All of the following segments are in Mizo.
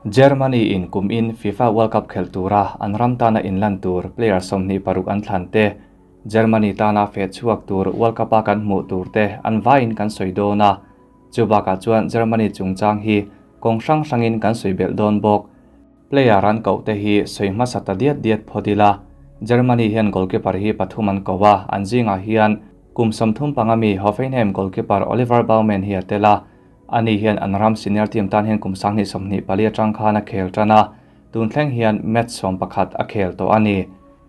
Germany in kum in FIFA World Cup khelh tura an ram tana inlan tur player 26 an thlan te, Germany tana feh chhuak tur World Cup a kan hmuh tur te an vaiin kan sawi dawn a. Chu bakah chuan Germany chungchang hi kawng hrang hrangin kan sawi belh dawn bawk. Player an koh te hi sawi hmasa ta diat diat phawt ila, Germany hian goalkeeper hi pathum an ko a, an zingah hian kum 35 mi Hoffenheim goalkeeper Oliver Baumann hi a tel a. Ani hian an ram senior team tan hian kum 2024 atang khan a khel tan a, tun thleng hian match 11 a khel tawh a ni.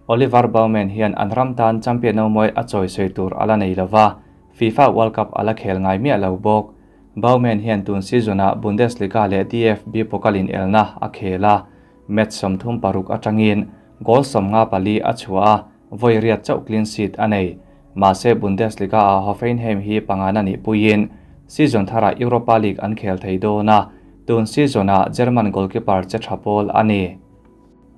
Oliver Baumann hian an ram tan champion no mawi a chawi sawi tur ala nei lova, FIFA World Cup ala khel ngai miah lo bawk. Baumann hian tun season-ah Bundesliga leh DFB Pokal in elna a khel a, match 36 atangin goal 54 a chhuah a, vawi riat chauh clean sheet a nei. Mahse Bundesliga a Hoffenheim hi pangana ni puiin season thara Europa League an khel thei dawn a, tun season-ah German goalkeeper che tha pawl a ni.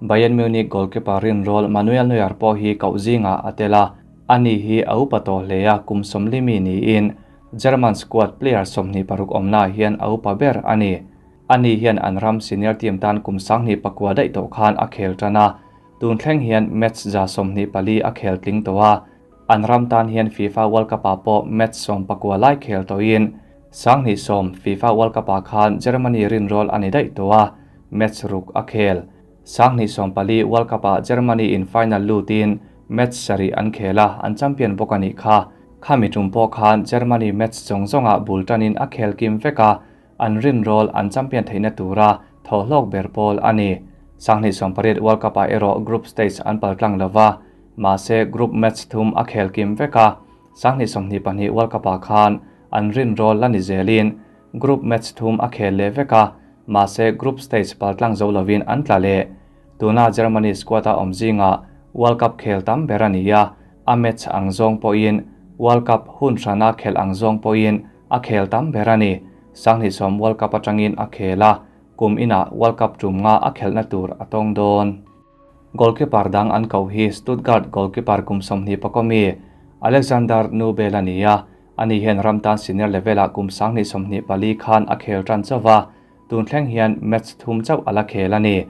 Bayern Munich goalkeeper rin roll Manuel Neuer pawh hi koh zingah a tel a, ani hi a upa tawh hle a, kum 40 mi niin German squad player 26 awmna hian a upa ber a ni. Ani hian an ram senior team tan kum 2009 daih tawh khan a khel tan a, tun thleng hian match za 24 a khel tling tawh a, an ram tan hian FIFA World Cup ah pawh match 19 lai khel tawhin 2010 FIFA World Cup ah khan Germany rin roll ani daih tawh a, match ruk a khel. 2014 World Cup ah Germany in final lutin match sari an khel a, an champion bawk ani kha. Khami tum pawh khan Germany match zawng zawnga bul tanin a khel kim vek a, an rin roll an champion theihna tura thawhlawk ber pawl a ni. 2018 World Cup ah erawh group stage an paltlang lova, mahse group match thum a khel kim vek a, 2022 World Cup ah khan an rin roll la ni zelin group match thum a khel leh vek a, mahse group stage paltlang zo lovin an tla leh. Tuna Germany squad a awm zinga World Cup khel tam ber a ni a, a match ang zawng pawhin World Cup hun hrana khel ang zawng pawhin a khel tam ber a ni. 2010 World Cup atangin a khel a, kum inah World Cup tum nga a khelhna tur a tawng dawn. Goalkeeper dang an koh hi Stuttgart goalkeeper kum 21 mi Alexander Nubel a ni a, ani hian ram tan senior level ah kum 2024 khan a khel tan chawa, tun thleng hian match thum chauh ala khel a ni.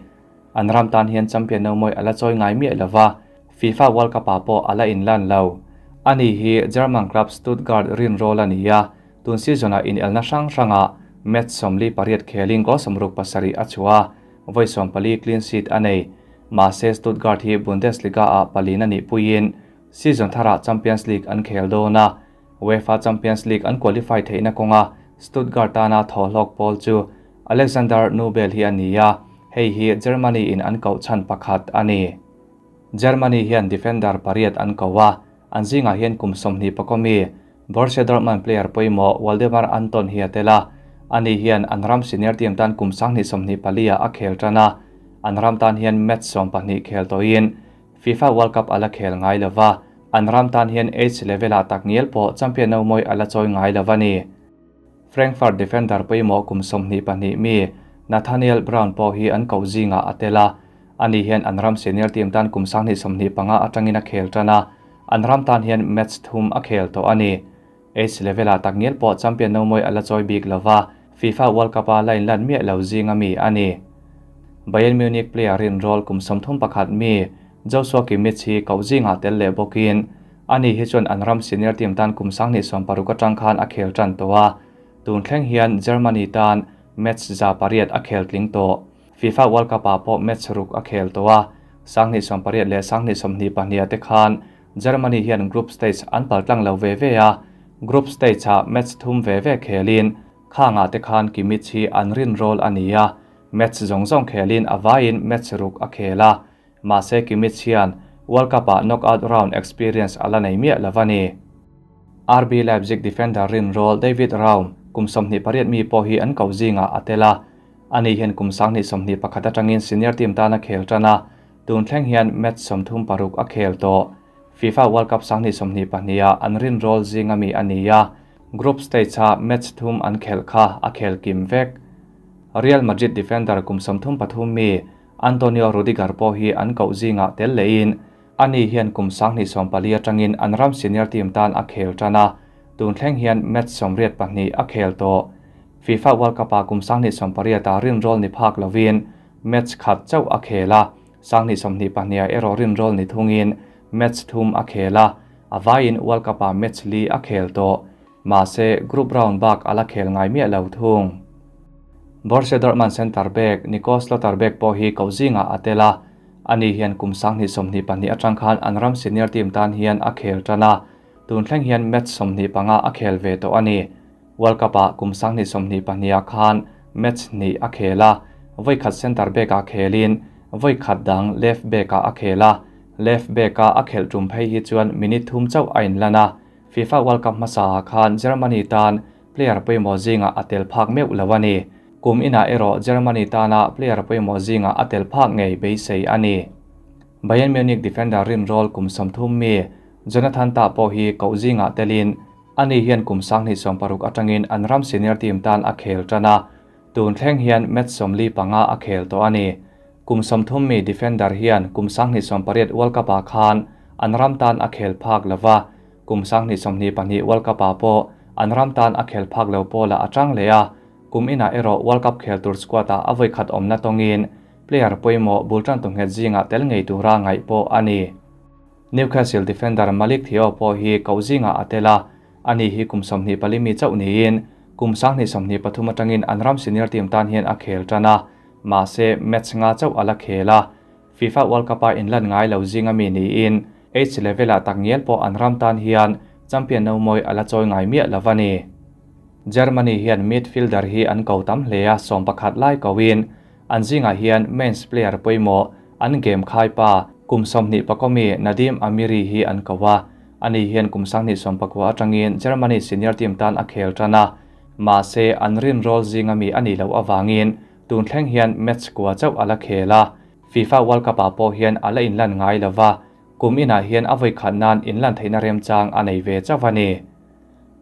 An ram tan hian champion no mawi ala chawi ngai miah lova, FIFA World Cup ah pawh ala inlan lo. Ani hi German club Stuttgart rin roll a ni a, tun season ah in elna hrang hranga match 48 khelin goal 67 a chhuah, vawi 14 clean sheet a nei. Mahse Stuttgart hi Bundesliga ah palina ni puiin season thara Champions League an khel dawn a, UEFA Champions League an qualify theihna kawnga Stuttgart tana thawhlawk pawl chu Alexander Nubel hi a ni a, hei hi Germany in an koh chhan pakhat a ni. Germany hian defender pariat an ko a, an zingah hian kum 21 mi Borussia Dortmund player pawimawh Waldemar Anton hi a tel a, ani hian an ram senior team tan kum 2024 a khel tan a, an ram tan hian match 12 khel tawhin FIFA World Cup ala khel ngai lova, an ram tan hian age level ah tak ngial pawh champion no mawi ala chawi ngai lova ni. Frankfurt defender pawimawh kum 22 mi Nathaniel Brown pawh hi an koh zingah a tel a, ani hian an ram senior team tan kum 2025 atangin a khel tan a, an ram tan hian match thum a khel tawh a ni. Age level ah tak ngial pawh champion no mawi ala chawi bik lova, FIFA World Cup a line lan miah lo zinga mi a ni. Bayern Munich player rin roll kum 31 mi Joshua Kimmich hi koh zingah tel leh bawkin, ani hi chuan an ram senior team tan kum 2026 atang khan a khel tan tawh a, tun thleng hian Germany tan match za pariat a khel tling tawh. FIFA World Cup ah pawh match ruk a khel tawh a, 2018 leh 2022 te khan Germany hian group stage an paltlang lo ve ve a, group stage ah match thum ve ve khelin khanga te khan Kimmich hi an rin roll a ni a, match zawng zawng khelin a vaiin match ruk a khel a, mahse Kimmich hian World Cup ah knockout round experience ala nei miah lova ni. RB Leipzig defender rin roll David Raum kum 28 mi pawh hi an koh zingah a tel a, ani hian kum 2021 atangin senior team tana khel tan a, tun thleng hian match 36 a khel tawh. FIFA World Cup 2022 ah an rin roll zinga mi a ni a, group stage ah match thum an khel kha a khel kim vek. Real Madrid defender kum 33 mi Antonio Rudiger pawh hi an koh zingah tel lehin, ani hian kum 2024 atangin an ram senior team tan a khel tan a, tun thleng hian match 82 a khel tawh. FIFA World Cup-ah kum 2018-ah rinrawl ni phak lovin match khat chauh a khel a, 2022-ah erawh rinrawl ni thungin match thum a khel a, a vaiin World Cup-ah match li a khel tawh. Mahse, group round bak a la khel ngai miah lo thung. Borussia Dortmund centre back Nico Schlotterbeck pawh hi koh zingah a tel a, ani hian kum 2022 atang khan an ram senior team tan hian a khel tan a, tun thleng hian match 25 a khel ve tawh a ni. World Cup-ah kum 2022-ah khan match hnih a khel a, vawi khat centre back-ah khelin vawi khat dang left back-ah a khel a, left back-a a khelh tum phei hi chuan minute thum chauh a inlan a, FIFA World Cup hmasaah khan Germany tan player pawimawh zingah a tel phak meuh lo a ni. Kum inah erawh Germany tana player pawimawh zingah a tel phak ngei beisei a ni. Bayern Munich defender rinrawl kum 30 mi Jonathan Tah pawh hi koh zingah telin ani hian kum 2016 atangin an ram senior team tan a khel tan a, tun thleng hian match 45 a khel tawh a ni. Kum 30 mi defender hian kum 2018 World Cup-ah khan an ram tan a khel phak lova, kum 2022 World Cup-ah pawh an ram tan a khel phak lo pawla atang leh a, kum inah erawh World Cup khel tur squad-ah a vawi khat awmna tawngin player pawimawh bul tan tu nghet zingah tel ngei tura ngaih pawh a ni. Newcastle defender Malik Thiaw pawh hi koh zingah a tel a, ani hi kum 24 mi chauh niin kum 2023 atangin an ram senior team tan hian a khel tan a, mahse match nga chauh a la khel a. FIFA World Cup-a inlan ngai lo zinga mi niin H level-ah takngial pawh an ram tan hian champion no mawi a la chawi ngai miah lo a ni. Germany hian midfielder hi an ko tam hle a, 11 lai koin an zingah hian Mainz player pawimawh an game khai pa kum 24 mi Nadim Amiri hi an ko a, ani hian kum 2019 atangin Germany senior team tan a khel tan a, mahse an rinrawl zinga mi ani lo awangin tun thleng hian match kua chauh a la khel a. FIFA World Cup-ah pawh hian a la inlan ngai lova, kum inah hian a vawi khat nan inlan theihna remchang a nei ve chauh a ni.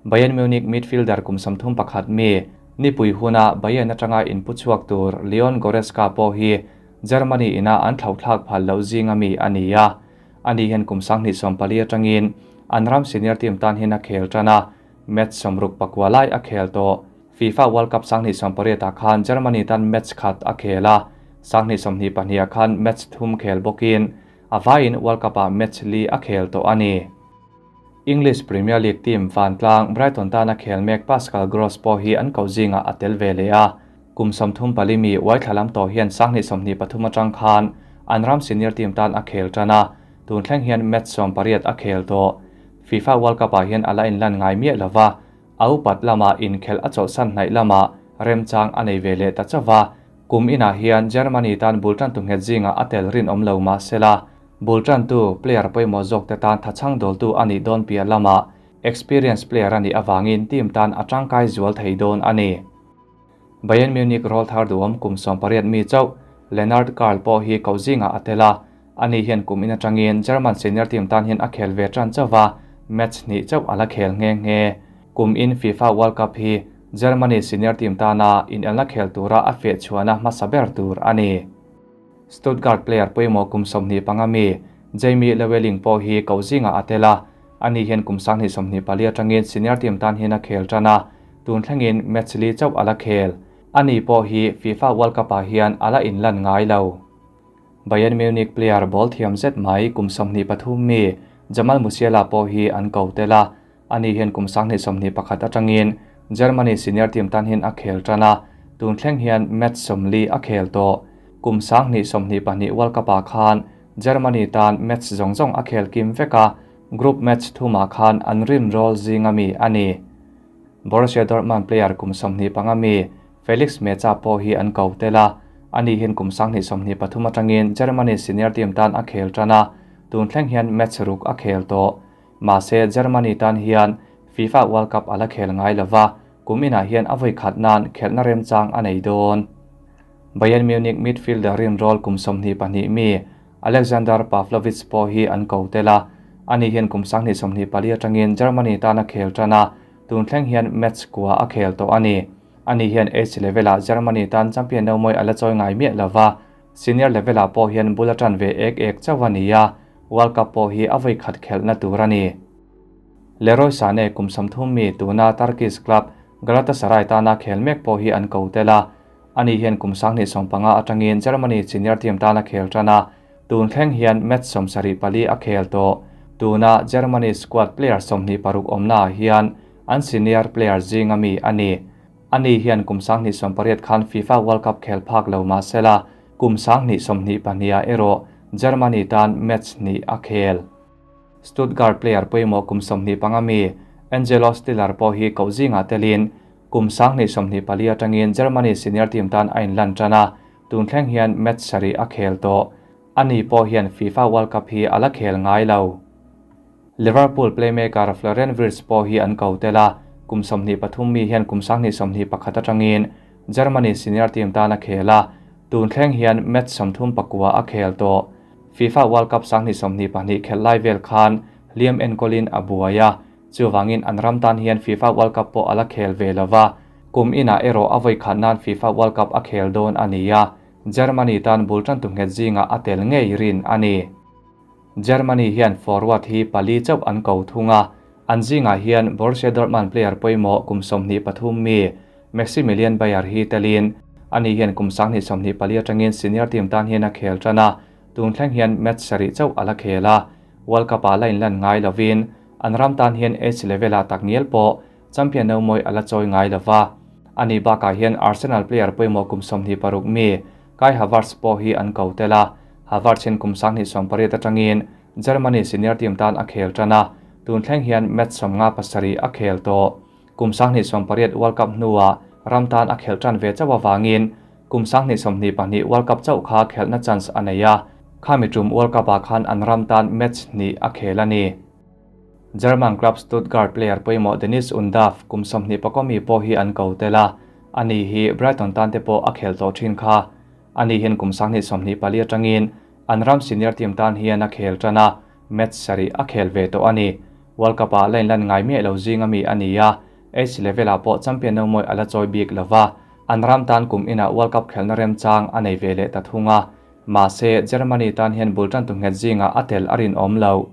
Bayern Munich midfielder kum 31 mi nipui huna Bayern atanga inpu chhuak tur Leon Goretzka pawh hi Germany ina an thlauhthlak phal lo zinga mi a ni a, ani hian kum 2024 atangin an ram senior team tan hian a khel tan a, match 64 lai a khel tawh. FIFA World Cup 2018-ah khan Germany tan match khat a khel a, 2022-ah khan match thum khel bawkin a vaiin World Cup-ah match li a khel tawh a ni. English Premier League team Vantlang Brighton tana khel mek Pascal Gross pawh hi an koh zingah a tel ve leh a, kum 34 mi uaithla lam tawh hian 2023 atang khan an ram senior team tan a khel tan a, tun thleng hian match 18 a khel tawh. FIFA World Cup-ah hian a la inlan ngai miah lova, au pat lama inkhel a chawlhsan hnaih lama remchang a nei ve leh ta chauha, kum inah hian Germany tan bul tan tu nghet zingah a tel rinawm lo mahsela, bul tan tu player pawimawh zawk te tan thachang dawltu a nih dawn piah lama experience player a nih awangin team tan a tangkai zual thei dawn a ni. Bayern Munich rawl thar duhawm kum 18 mi chauh Leonard Karl pawh hi koh zingah a tel a, ani hian kum in atangin German senior team tan hian a khel ve tan chauha, match hnih chauh a la khel nghe nghe. Kum in FIFA World Cup hi Germany senior team tana inelna khel tura a feh chhuahna hmasa ber tur a ni. Stuttgart player pawimawh kum 25 mi Jamie Llewellyn pawh hi koh zingah a tel a, ani hian kum 2024 atangin senior team tan hian a khel tan a, tun thlengin match li chauh a la khel. Ani pawh hi FIFA World Cup-ah hian a la inlan ngai lo. Bayern Munich player ball thiam zet mai kum 23 mi Jamal Musiala pawh hi an ko tel a, ani hian kum 2021 atangin Germany senior team tan hian a khel tan a, tun thleng hian match 40 a khel tawh. Kum 2022 World Cup-ah khan Germany tan match zawng zawng a khel kim vek a, group match thumah khan an rinrawl zinga mi a ni. Borussia Dortmund player kum 25 mi Felix Mecha pawh hi an ko tel a, ani hian kum 2023 atangin Germany senior team tan a khel tan a, tun thleng hian match ruk a khel tawh. Mahse Germany tan hian FIFA World Cup a la khel ngai lova, kum inah hian a vawi khat nan khelhna remchang a nei dawn. Bayern Munich midfielder rinrawl kum 22 mi Alexander Pavlovic pawh hi an ko tel a, ani hian kum 2024 atangin Germany tan a khel tan a, tun thleng hian match kua a khel tawh a ni. Ani hian H level-ah Germany tan champion no mawi a la chawi ngai miah lova, senior level-ah pawh hian bul a tan ve ek ek chauh a ni a, World Cup pawh hi a vawi khat khelhna tur a ni. Leroy Sané kum 30 mi tuna Turkish club Galatasaray tana khel mek pawh hi an ko tel a, ani hian kum 2015 atangin Germany senior team tana khel tan a, tun thleng hian match 74 a khel tawh. Tuna Germany squad player 26 awmna hian an senior player zinga mi ani. Ani hian kum 2018 khan FIFA World Cup khel phak lo ma sela kum 2022 ero Germany tan match ni a khel. Stuttgart player poimo kum 25 mi Angelo Stiller pawh hi ko zinga telin kum 2024 atangin Germany senior team tan a in lan tana tun thleng hian match sari a khel to. Ani pawh hian FIFA World Cup hi ala khel ngai lo. Liverpool playmaker Florian Wirtz pawh hi an ko tela kum 23 mi hian kum 2021 atangin Germany senior team tan a khela tun thleng hian match 39 a khel to. FIFA World Cup 2022 khel lai vel khan Liam Encolin a buaya chuwangin an ram tan hian FIFA World Cup pawh ala khel ve lova kum ina ero avoi khanan FIFA World Cup a khel dawn ania Germany tan bultan tu nget zinga atel ngei rin ani. Germany hian forward hi pali chauh an ko thunga an zinga hian Borussia Dortmund player poimo kum 23 mi Maximilian Bayer hi telin ani hian kum 2024 atangin senior team tan hian a khel tana tun thleng hian match sari chauh ala khela World Cup a line lan ngai lovin an ram tan hian H level a takniel po champion no moi ala choi ngai lova ani baka hian Arsenal player poimo kum 26 mi Kai Havertz po hi an ko tela Havertz hin kum 2018 atangin Germany senior team tan a khel tana tun thleng hian match 57 a khel to kum 2018 World Cup nuwa ram tan a khel tan ve chawa wangin kum 2022 World Cup chau kha khelna chance aneia khami tum World Cup a khan an ram tan match ni a khel ani. German club Stuttgart player poimo Dennis Undav kum 24 mi po hi an ko tela ani hi Brighton tan te po a khel to thin kha ani hian kum 2024 atangin an ram senior team tan hian a khel tana match sari a khel ve to ani. World Cup a line lan ngai me lo zinga mi ania H level a po champion no moi ala choi bik lova an ram tan kum ina World Cup khelna rem chang anei vele ta thunga ma se Germany tan hian bultan tu nget zinga atel arin om lo.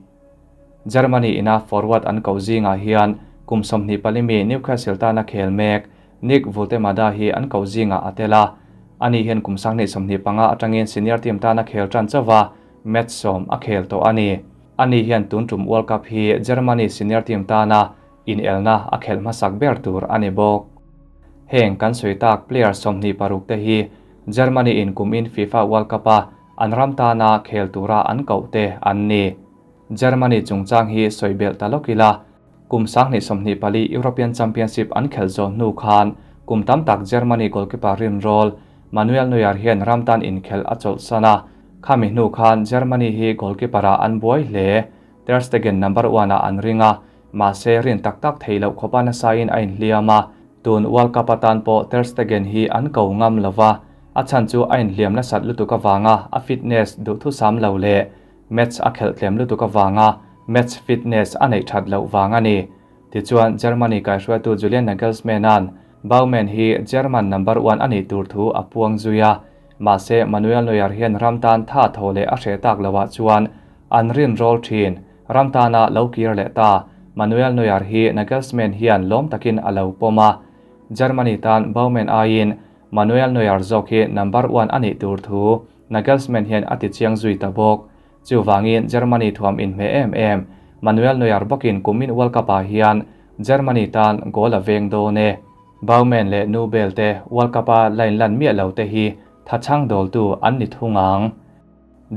Germany ina forward an ko zinga hian kum 24 mi Newcastle tana khel mek Nick Woltemade hi an ko zinga atela ani hian kum 2025 atangin senior team tana khel tan chawa match som a khel to ani. Ani hian tun tum World Cup hi Germany senior team tana in elna a khel masak ber tur ani bok. Heng kan soitak player 26 te hi Germany in kum in FIFA World Cup a an ram tana khel tura an ko te an ni. Germany chungchang hi soibel talokila kum 2024 European Championship an khel zo nu khan kum tam tak Germany goalkeeper rin rol Manuel Neuer hian ramtan in khel achol sana khami nu khan Germany hi goalkeeper a an buai hle Ter Stegen number 1 a an ringa ma se rin tak tak theilo khopana sain a in hliama tun World Cup atan po Ter Stegen hi an ko ngam lova a chan chu a in hliam na sat lutuka wanga a fitness du thu sam lo le match a khel tlem lutuka wanga match fitness anei that lo wanga ni. Ti chuan Germany kai hruai tu Julian Nagelsmann an Baumann hi German number 1 ani tur thu apuang zuya ma se Manuel Neuer hian ramtan tha thole a hre tak lawa chuan an rin roll thin ramtana lokir le ta Manuel Neuer hi Nagelsmann hian lom takin alo poma Germany tan Baumann ain Manuel Neuer zok hi number 1 ani tur thu Nagelsmann hian ati chiang zui tabok chuwangin Germany thuam in me em em Manuel Neuer bokin kumin World Cup a hian Germany tan goal a veng do ne Baumann le Nubel te World Cup a line lan mi lo te hi thachang dol tu an ni thungang.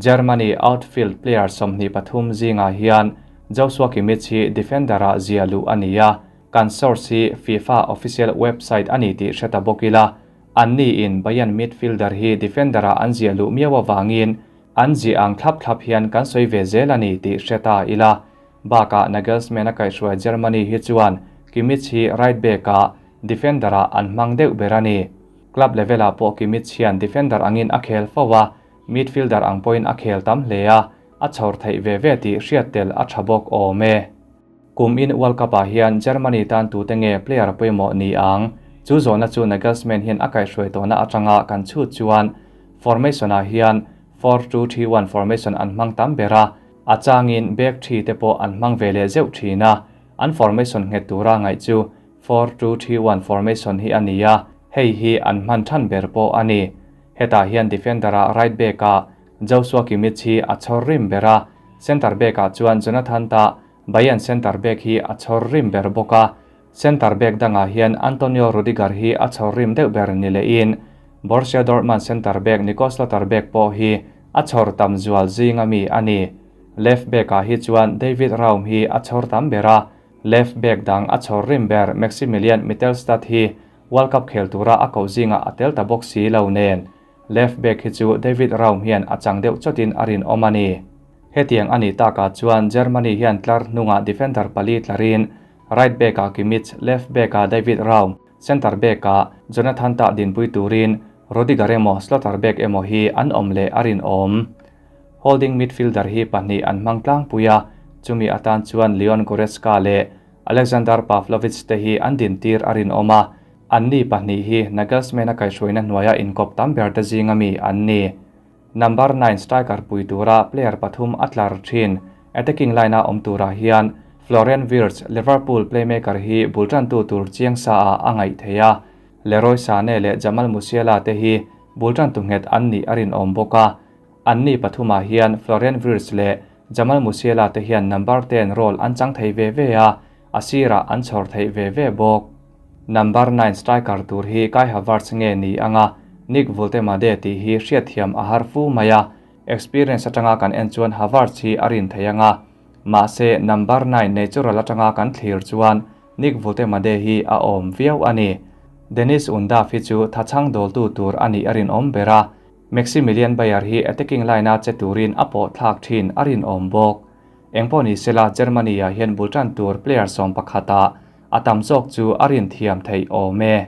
Germany outfield player 23 zinga hian Joshua Kimmich hi defender a zialu ania kan source hi FIFA official website ani ti hreta bokila anni in Bayern midfielder hi defender a an zialu miawa wangin an zi ang thlap thlap hian kan soi ve zel ani ti hreta ila baka Nagelsmann a kai hruai Germany hi chuan Kimmich hi right back a defender a an mang deuh berani club level a po Kimmich hian defender angin a khel fowa midfielder ang point a khel tam hlea a chhor thei ve ve ti hriat tel a thabok ome kum in World Cup a hian Germany tan tu te nge player poimo ni ang chu zona chu Nagelsmann hian a kai hruai to na atanga kan chu chuan formation a hian 4-2-3-1 formation an mang tam bera achangin back 3 te po an mang vele zeuh thina an formation nge tura ngai chu 4-2-3-1 formation hi a ni a, hei hi an hman than ber pawh a ni. Hetah hian defender-ah right back-ah Joshua Kimmich hi a chhawr rim ber a, centre back-ah chuan Jonathan Tah, Bayern centre back hi a chhawr rim ber bawk a. Centre back dangah hian Antonio Rudiger hi a chhawr rim deuh ber ni lehin Borussia Dortmund centre back Nico Schlotterbeck pawh hi a chhawr tam zual zinga mi a ni. Left back-ah hi chuan David Raum hi a chhawr tam ber a, left back dang a chhawr rim ber Maximilian Mittelstadt hi World Cup khel tura a koh zingah a tel ta bawk si lo nen left back hi chu David Raum hian a chang deuh chawtin a rinawm a ni. Hetiang a nih takah chuan Germany hian tlar hnungah defender pali tlarin right back-ah Kimmich, left back-ah David Raum, centre back-ah Jonathan Tah dinpui turin Rudiger emaw Schlotterbeck emaw hi an awm leh a rinawm. Holding midfielder hi pahnih an hmang tlangpui a, chumi atan chuan Leon Goretzka leh Alexander Pavlovich te hi an dintir a rinawm a, anni pahnih hi Nagelsmann-a kaihhruaina hnuaia inkawp tam ber te zinga mi an ni. Number nine striker pui tura player pathum a tlar thin. Attacking line-a awm turah hian Florian Wirtz, Liverpool playmaker hi bul tantu tur chiang sa ah a ngaih theih a, Leroy Sane leh Jamal Musiala te hi bul tantu nghet an nih a rinawm bawk a. Anni pathumah hian Florian Wirtz leh Jamal Musiala te hian number 10 role an chang thei ve ve a, a sirah an chhawr theih ve ve bawk. Number nine striker tur hi Kai Havertz nge ni anga Nick Woltemade tih hi hriatthiam a har fu mai a, experience atanga kan en chuan Havertz hi a rin thei anga, mahse number nine natural atanga kan thlir chuan Nick Woltemade hi a awm viau a ni. Deniz Undav hi chu thachhang dawltu tur a nih a rinawm ber a, Maximilian Beier hi attacking line-a che turin a pawh thlak thin a rinawm bawk. Engpawh ni sela Germany-ah hian bul tan tur player 11-ah a tam zawk chu a rin thiam theih awm e.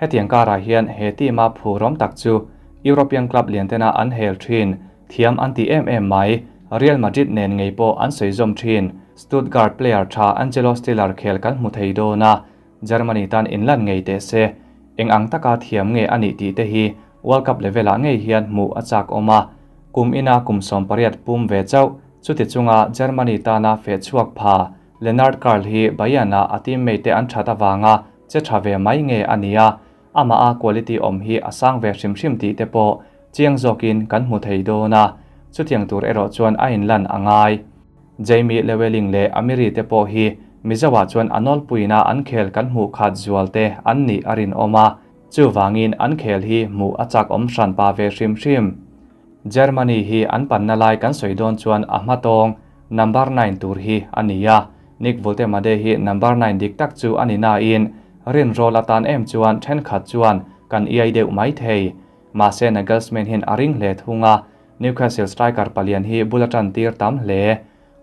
Hetiang karah hian he team-a phurawm tak chu European club lian tena an hel thin, thiam an ti em em mai, Real Madrid nen ngei pawh an sawi zawm thin. Stuttgart player tha Angelo Stiller khel kan hmu thei dawn a, Germany tan inlan ngei teh se. Eng ang taka thiam nge a nih tih te hi World Cup level-ah ngei hian hmuh a chak awm a. Kum ina kum 18 pum ve chauh, chuti chunga Germany tana feh chhuak pha Lennart Karl hi Bayern-ah a teammate te an that avanga che tha ve mai nge a ni a, amah a quality awm hi a sang ve hrim hrim tih te pawh chiang zawkin kan hmu thei dawn a, chutiang tur erawh chuan a inlan a ngai. Jamie Llewellyn leh Amiri te pawh hi Mizoah chuan a nawlpuina an khel kan hmuh khat zual te an nih a rinawm a, chuvangin an khel hi hmuh a chak awm hran pa ve hrim hrim. Germany hi an panna lai kan sawi dawn chuan a hma tawng number nine tur hi a ni a, Nick Woltemade hi number nine dik tak chu a ni nain rinrawl atan em chuan thenkhat chuan kan iai deuh mai thei. Mahse Nagelsmann hian a ring hle thung a, Newcastle striker palian hi bul a tan tir tam hle.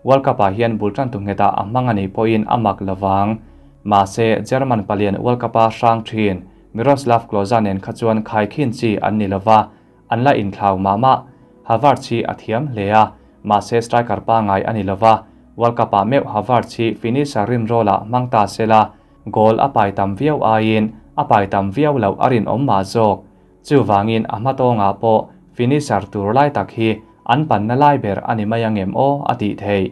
World Cup-ah hian bul tan tu nghetah a hmang a nih pawhin a mak lovang. Mahse German palian World Cup-a hrang thin Miroslav Klose nen kha chuan khaikhin chi an ni lova, an la inthlau mah mah. Havertz hi a thiam hle a, mahse striker pangai a ni lova, World Cup-ah meuh Havertz hi finisher rinrawlah hmang ta sela, goal a pai tam viau aiin a pai tam viau loh a rinawm mah zawk. Chuvangin a hma tawngah pawh finisher tur lai tak hi an panna lai ber a ni mai angem aw a tih theih.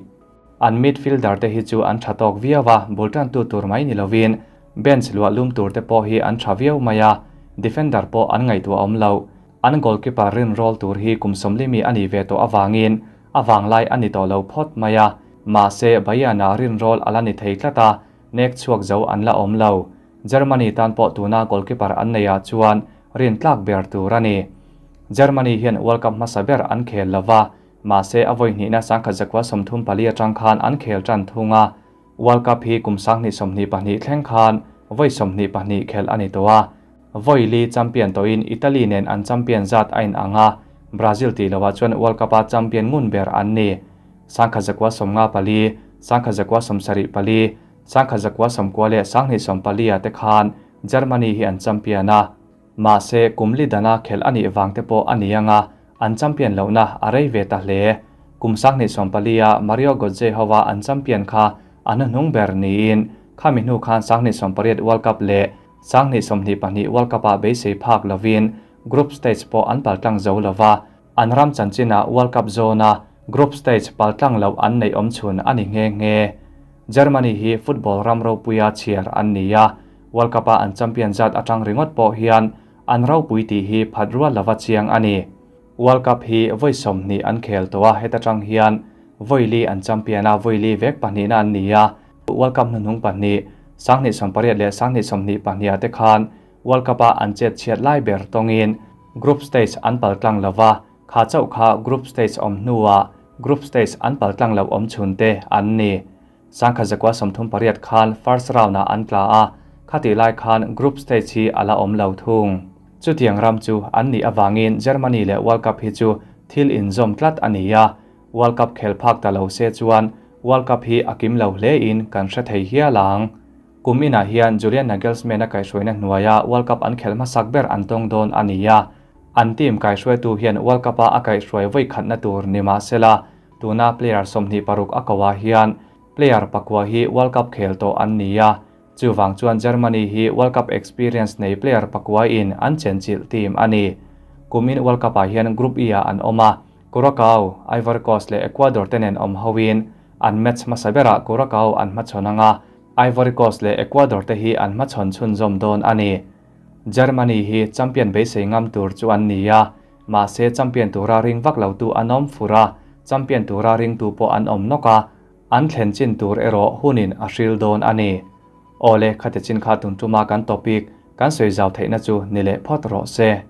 An midfielder te hi chu an tha tawk viau a, bul tantu tur mai ni lovin bench luah lum tur te pawh hi an tha viau mai a, defender pawh an ngaihtuah awm lo. An goalkeeper rinrawl tur hi kum 40 mi a nih ve tawh avangin a vanglai a ni tawh lo phawt mai a, mahse Bayern-ah rinrawl a la ni thei tlat a, nek chhuak zo an la awm lo. Germany tan pawh tuna goalkeeper an neihah chuan rin tlak ber tur a ni. Germany hian World Cup hmasa ber an khel lova, mahse a vawi hnihna 1934 atang khan an khel tan thung a. World Cup hi kum 1922 thleng khan vawi 22 khel a ni tawh a. Vawi li champion tawhin Italy nen an champion zat a inang a, Brazil tih lohah chuan World Cup-a champion ngun ber an ni. 1954, 1974, 1990 leh 1994 te khan Germany hi an champion a. Mahse kum li dana khel a nih vang te pawh a ni anga an champion lohna a rei ve ta hle. Kum 1994-a Mario Götze hova an champion kha a hnuhnung ber niin khami hnu khan 1998 World Cup leh 1922 World Cup-ah beisei phak lovin group stage pawh an paltlang zo lova, an ram chanchinah World Cup zone-a group stage paltlang loh an neih awm chhun a ni nghe nghe. Germany hi football ram ropuia chhiar an ni a, World Cup-a an champion zat atang ringawt pawh hian an ropui tih hi phat rual lova chiang a ni. World Cup hi vawi 20 an khel tawh a, heta tang hian vawi li an champion a, vawi li vek pahnihna an ni a. World Cup hnuhnung pahnih, 2018 leh 2022 ah te khan World Cup-a an chet chhiat lai ber tawngin group stage an paltlang lova, kha chauh kha group stage awm hnuah group stage an paltlang lo awm chhun te an ni. 1938 khan first round-ah an tla a, khatih lai khan group stage hi a la awm lo thung. Chutiang ram chu an nih avangin Germany leh World Cup hi chu thil inzawm tlat a ni a, World Cup khel phak ta lo se chuan World Cup hi a kim lo hlein kan hre thei hial ang. Kum inah hian Julian Nagelsmann a kaihhruaina hnuaia World Cup an khelh hmasak ber an tawng dawn a ni a, an team kaihhruaitu hian World Cup-a a kaihhruai vawi khatna tur ni mah sela, tuna player 26 a koah hian player pakua hi World Cup khel tawh an ni a, chuvang chuan Germany hi World Cup experience nei player pakua in an chenchilh team a ni. Kumin World Cup-ah hian Group E-ah an awm a, Curacao, Ivory Coast leh Ecuador te nen awm hoin an match hmasa berah Curacao an hmachhawn anga, Ivory Coast leh Ecuador te hi an hmachhawn chhunzawm dawn a ni. Germany hi champion beisei ngam tur chu an ni a, mahse champion tura ring vak lo tu an awm fur a, champion tura ring tu pawh an awm nawk a, an thlen chin tur erawh hunin a hril dawn a ni. Awle, khati chin kha tun tuma kan topic kan sawi zau theihna chu ni leh phawt rawh se.